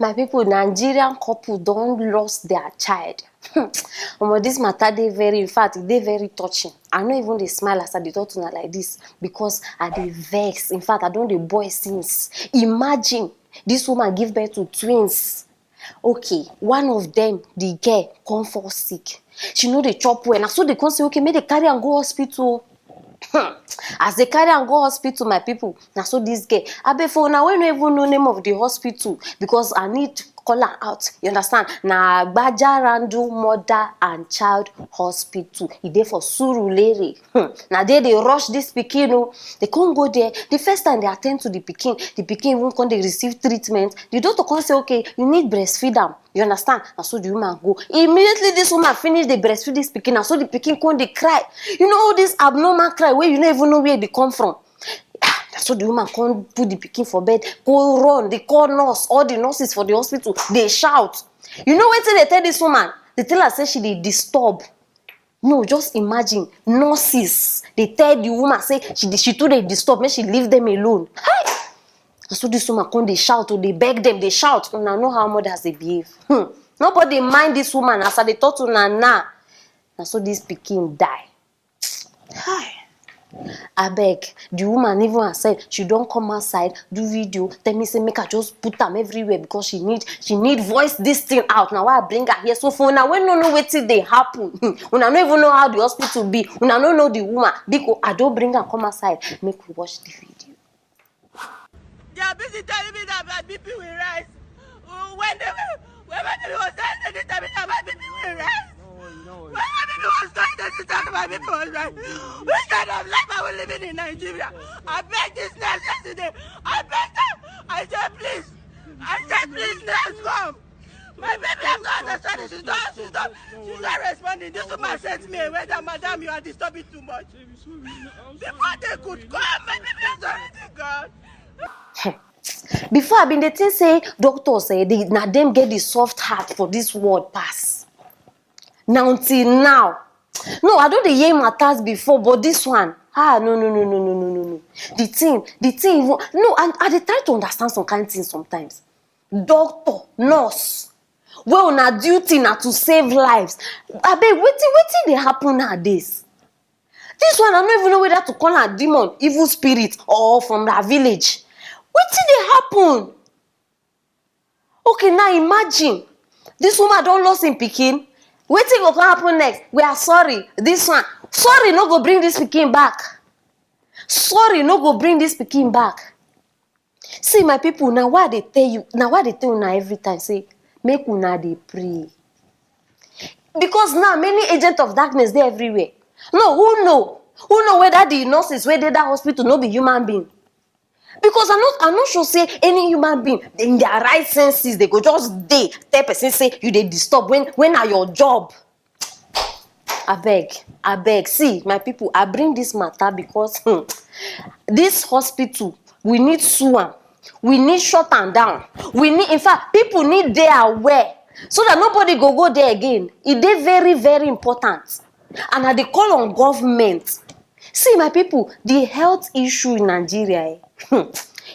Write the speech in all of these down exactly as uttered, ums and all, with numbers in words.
My people, Nigerian couple don lost their child. Omo, this matter dey very, in fact, e dey very touching. I no even dey smile as I dey talk to una like this because I dey vex. In fact, I don dey boil since. Imagine this woman give birth to twins. Okay, one of them, the girl, come fall sick. She no dey chop well. Na so they come say, okay, make they carry am go hospital. Hmm. As they carry am go hospital, my people, na so this girl. Abeg, for una wey no even know name of the hospital, because I need call am out. You understand? Na Gbajarandu Mother and Child Hospital. E dey for Surulere. Hmm. Na there they rush this pikin o. They come go there. The first time they attend to the pikin, the pikin even come dey receive treatment. The doctor come say, okay, you need breastfeed am. You understand? Na so the woman go. Immediately this woman finish dey breastfeed this pikin, na so the pikin come dey cry. You know all this abnormal cry wey you no even know where e dey come from. Ah, na so the woman come put the pikin for bed, go run, dey call nurse, all the nurses for the hospital, dey shout. You know wetin they tell this woman? They tell her say she dey disturb. No, just imagine, nurses dey tell the woman say she dey, she too dey disturb, make she leave them alone. Hi! Na so this woman come dey shout o, dey beg them, dey shout. Una know how mothers dey behave. Hmm. Nobody mind this woman as I dey talk to una now. Na so this pikin die. Hi! Abeg, the woman even herself, she don come outside, do video, tell me say make I just put am everywhere because she need, she need voice this thing out. Na why I bring her here. So for una wey no know wetin dey happen, una no even know how the hospital be, una no know the woman. Biko, I don bring am come outside. Make we watch the video. They are busy telling me that my B P will rise. Uh, When they were, when my B P was rising, they tell me that my B P will rise. When my B P was rising, they tell me my B P was rising. Which kind of life are we living in Nigeria? I begged this nurse yesterday. I begged her. I said, please. I said, please, nurse, come. My baby, I'm not understanding. She's not, she's not, she's not responding. This woman said to me, whether, madam, you are disturbing too much. Before they could come, my baby has already gone. Before, I been dey think say doctors, eh, they, na them get the soft heart for this world pass. Na until now. No, I don dey hear matters before, but this one, ah, no, no, no. The thing, the thing, even, no, I, I dey try to understand some kind things sometimes. Doctor, nurse, wey una duty na to save lives. Abeg, wetin, wetin dey happen nowadays? This one, I no even know whether to call am demon, evil spirit, or from her village. Wetin dey happen? Okay, now imagine, this woman don lost im pikin. Wetin go come happen next? We are sorry. This one, sorry no go bring this pikin back. Sorry no go bring this pikin back. See, my people, na why I dey tell you, na why I dey tell una every time say make una dey pray. Because now many agents of darkness dey everywhere. No, who know? Who know whether the nurses wey dey that hospital no be human being? Because I no, I no sure say any human being in their right senses, they go just dey tell person say you dey disturb when, when na your job. Abeg, abeg, see, my people, I bring this matter because, hmm, this hospital, we need sue am. We need shut am down. We need, in fact, people need dey aware so that nobody go go there again. E dey very, very important. And I dey call on government. See, my people, the health issue in Nigeria, eh, hmm,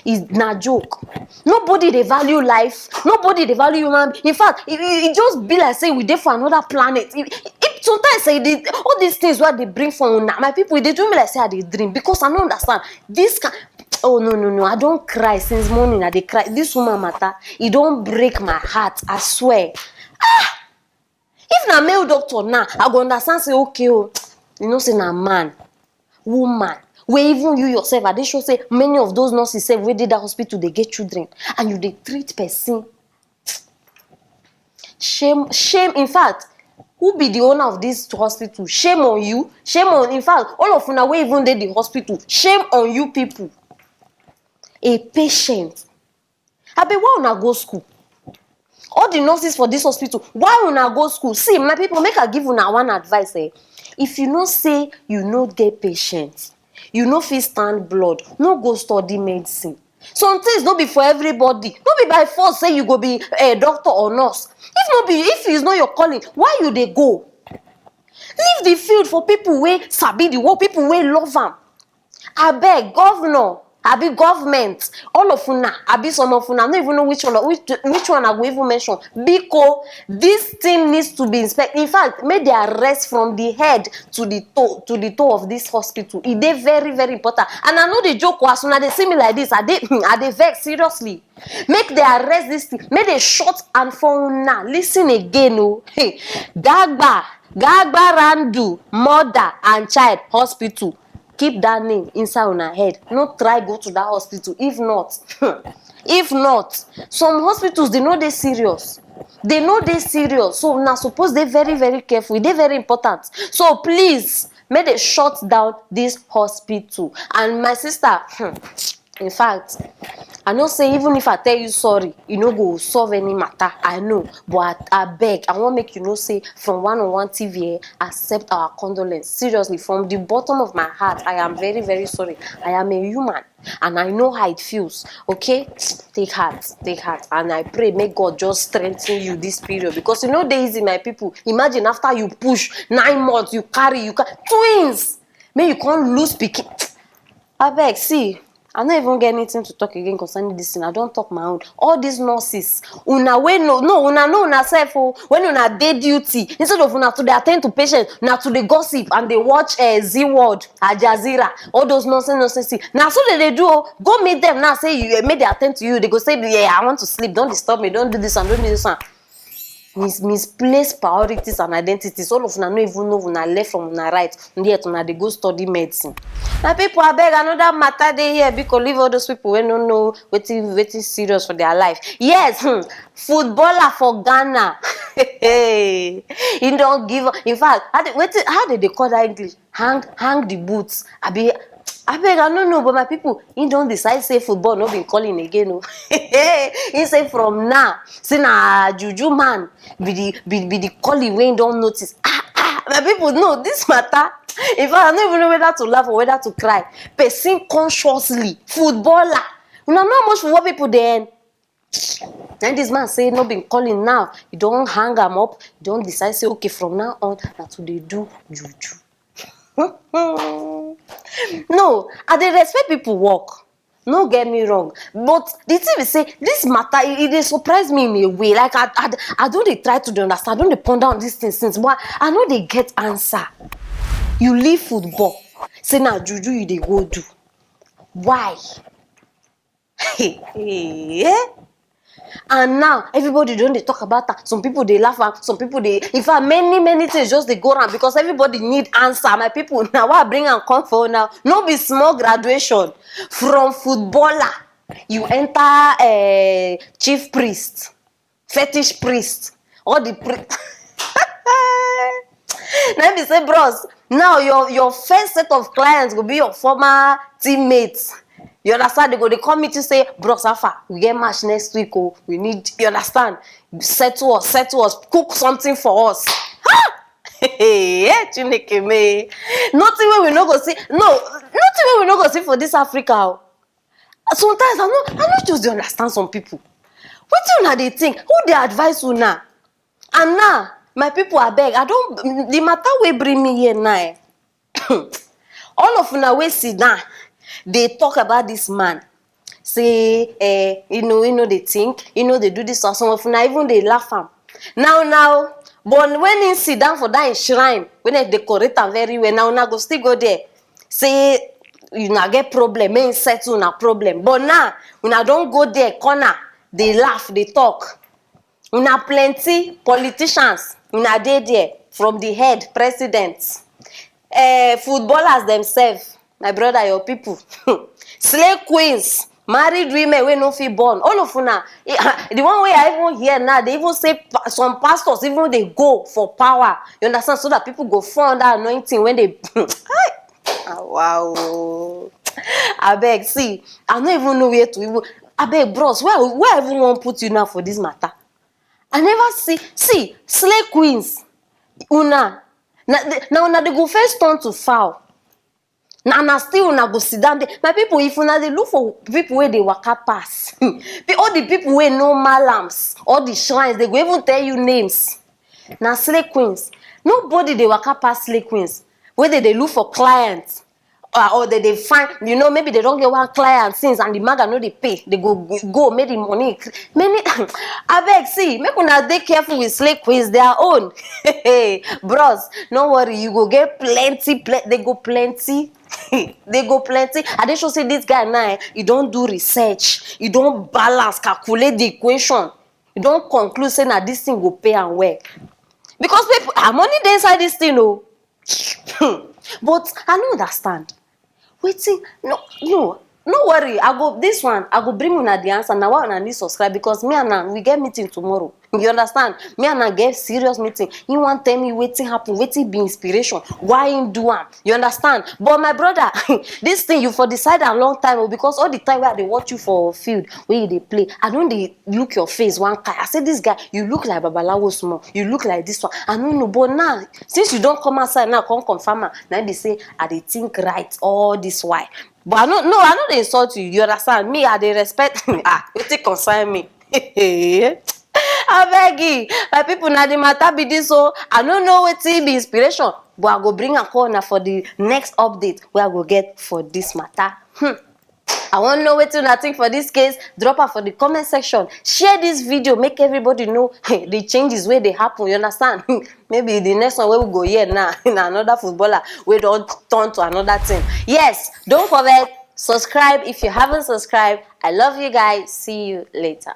is na joke. Nobody dey value life. Nobody dey value human. In fact, e, e, e just be like say we dey for another planet. E, e, sometimes I dey, all these things wey I dey bring for una, my people, e dey do me like say I dey dream because I no understand. This kind, oh, no, no, no, I don cry since morning. I dey cry. This woman matter, e don break my heart, I swear. Ah! If na male doctor now, I go understand say, okay o, you know say na man, woman, wey even you yourself, I dey sure say many of those nurses sef wey dey that hospital dey get children, and you dey treat person. Shame, shame. In fact, who be the owner of this hospital? Shame on you. Shame on, in fact, all of una wey even dey the hospital, shame on you people. A patient. Abeg, why una go school? All the nurses for this hospital, why una go school? See, my people, make I give una one advice, eh. If you know say you no get patient, you no fit stand blood, no go study medicine. Some things no be for everybody. No be by force say you go be a doctor or nurse. If no be, if it's not your calling, why you dey go? Leave the field for people wey sabi the work, people wey love am. Abeg, governor, Abi government, all of una, abi some of una, I no even know which one, which, which one I go even mention. Biko, this thing needs to be inspected. In fact, make they arrest from the head to the toe, to the toe of this hospital. E dey very, very important. And I no dey joke, as una dey see me like this, I dey, I dey vex seriously. Make they arrest this thing, make they shut and for una. Listen again o. Hey, Gagba, Gagba Randu, mother and child hospital. Keep that name inside una head. No try go to that hospital. If not, if not, some hospitals, they no dey serious. They no dey serious. So una suppose dey very, very careful. E dey very important. So please, make they shut down this hospital. And my sister, hmm, in fact, I know say even if I tell you sorry, e no go solve any matter. I know, but I, I beg, I wan make you know say from One oh One T V, eh, accept our condolence. Seriously, from the bottom of my heart, I am very, very sorry. I am a human and I know how it feels. Okay? Take heart, take heart. And I pray, may God just strengthen you this period, because e no dey easy, my people. Imagine, after you push nine months, you carry, you ca-, twins, make you come lose pikin. Abeg, see, I no even get anything to talk again concerning this thing. I don talk my own. All these nurses, una wey know, no, una know una sef o. When una dey duty, instead of una to dey attend to patients, na to dey gossip and dey watch, eh, Z World, Al Jazeera, all those nonsense, nonsense thing. Na so they dey do o. Go meet them now, say you, eh, make they attend to you. They go say, "Yeah, I want to sleep. Don't disturb me. Don't do this one. Don't do this one." Mis-, misplaced priorities and identities. All of una no even know una left from una right. And yet una dey go study medicine. My people, abeg, another matter dey here. Biko, leave all those people wey no know wetin, wetin serious for their life. Yes, hmm, footballer for Ghana. He don give up. In fact, how they, wetin, how they dey call that English? Hang, hang the boots. Abi, abeg, I no know, but my people, he don decide say football no be calling again o. He say from now, say na juju man be the, be, be the calling wey he don notice. Ah, ah, my people, no, this matter. In fact, I no even know whether to laugh or whether to cry. Person consciously, footballer. Una know how much football people dey earn? Then this man say no be calling now. He don hang am up. He don decide say, okay, from now on, na to dey do juju. No, I dey respect people work. No get me wrong. But the thing be say, this matter, e, e dey surprise me in a way. Like, I, I, I don dey try to dey understand. I don dey ponder on this thing since, but I no dey get answer. You leave football, say na juju you dey go do. Why? Eh? And now, everybody don dey talk about am. Some people dey laugh am. Some people dey, in fact, many, many things just dey go round because everybody need answer. My people, na why I bring am come for now. No be small graduation from footballer. You enter, eh, chief priest, fetish priest, all the pri-, na im be say, bros, now your, your first set of clients go be your former teammates. You understand? They go, they come meet you, say, "Bros, how far? We get match next week o. We need," you understand? "Settle us, settle us, cook something for us." Ha! Hey, Chineke me. Nothing wey we no go see. No, nothing wey we no go see for this Africa o. Sometimes I no, I no just dey understand some people. Wetin una dey think? Who dey advise una? And now, my people, abeg, I don, the matter wey bring me here now, eh, all of una wey sit down dey talk about this man, say, eh, you know, he no dey think, he no dey do this one. Some of una even dey laugh am. Now, now, but when he sit down for that shrine, when they decorate am very well, now una go still go there, say una get problem, make he settle una problem. But now, una don go there, corner, dey laugh, dey talk. Una plenty politicians, una dey there, from the head, president, eh, footballers themselves, my brother, your people, slay queens, married women wey no fit born, all of una. Eh, the one wey I even hear now, they even say pa-, some pastors even dey go for power. You understand? So that people go fall under anointing when they. Ah, wow. Abeg, see, I no even know where to even. Abeg, bros, where, where I even wan put you now for this matter? I never see, see, slay queens. Una, na, na una dey go first turn to fowl. Na, na still una go sit down there. My people, if una dey look for people wey dey waka pass, pe-, all the people wey know malams, all the shrines, they go even tell you names. Na slay queens. Nobody dey waka pass slay queens. Wey they dey look for clients. uh, or they dey find, you know, maybe they don get one client since and the maga no dey pay, they go go make the money. Many abeg, see, make una dey careful with slay queens, their own. Bros, no worry, you go get plenty, ple- they go plenty. They go plenty. I dey sure say this guy now, eh, he don do research, he don balance, calculate the equation, he don conclude say na this thing go pay am well, because people, her money dey inside this thing o. But I no understand wetin. No, no, no worry, I go, this one I go bring una the answer. Na why una need subscribe, because me and am we get meeting tomorrow. You understand? Me and am get serious meeting. He wan tell me wetin happen, wetin be inspiration, why him do am. You understand? But my brother, this thing you for decide am long time o, because all the time wey I dey watch you for field, wey you dey play, I don dey look your face one kind. I say, this guy, you look like babalawo small, you look like this one. I no know, but now, since you don come outside now, come confirm am, na be say I dey think right all this while. But I no, no, I no dey insult you. You understand? Me, I dey respect. Ah, wetin concern me? Abeg, my people, na the matter be this o. I no know wetin be inspiration, but I go bring am come una for the next update wey I go get for this matter. Hmm. I wan know wetin una think for this case. Drop am for the comment section. Share this video, make everybody know the changes wey dey happen. You understand? Maybe the next one wey we go hear now na another footballer wey don turn to another thing. Yes, don't forget, subscribe if you haven't subscribed. I love you guys. See you later.